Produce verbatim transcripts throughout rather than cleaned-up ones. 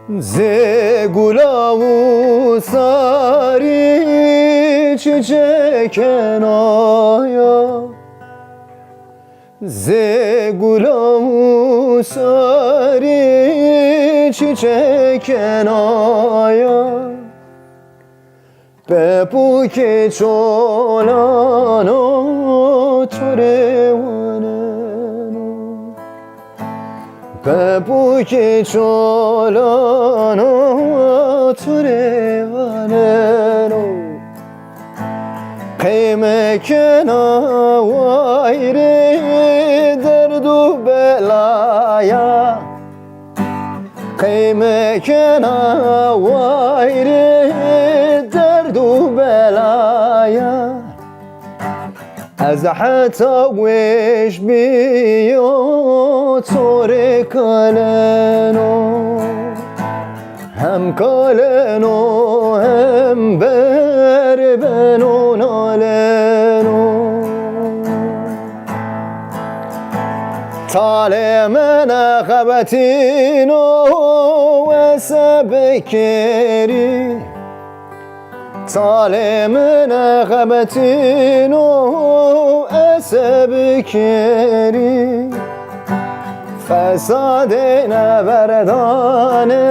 Zê gula û sarî çiçekena ya. Zê gula û sarî çiçekena ya. Pepûkê çolano to rê waneno. Pepûkê çolano to rê waneno. Qey mekena wayirê derd û belaya. Qey mekena wayirê derd û belaya. Ez heta weş bîyo to rê kaleno. Hem kaleno hem ber beno naleno. Talê mi nexebetîno ese bikerî. Talê mi nexebetîno ese bikerî. Fesadê neberdanê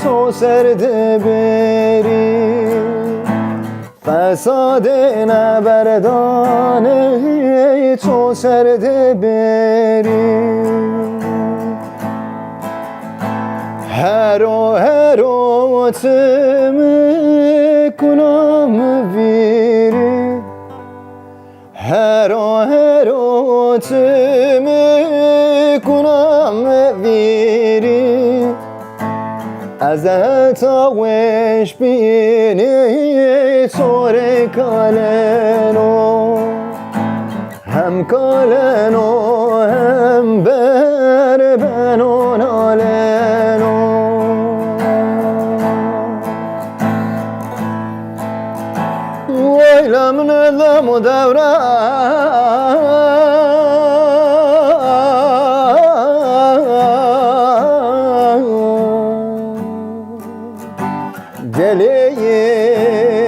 to ser de bêrî. Fesadê neberdanê to ser de bêrî. Hero hero ti mi kuna mi vîrî. Hero hero ti mi kuna mi vîrî. Ez heta weş bînî to rê kaleno. Hem kaleno hem ber beno naleno. Wayla min dam û dewra deleyê.